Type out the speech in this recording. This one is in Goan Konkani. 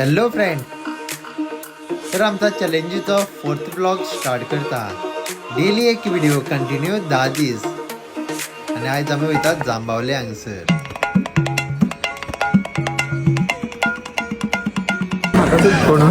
हॅलो फ्रेंड, तर आमचा चॅलेंजीचो फोर्थ ब्लॉग स्टार्ट करता. डेली एक व्हिडिओ कंटिन्यू 10 दीस आणि आयज आमी वयतात जांबावले हांगसर. कोण?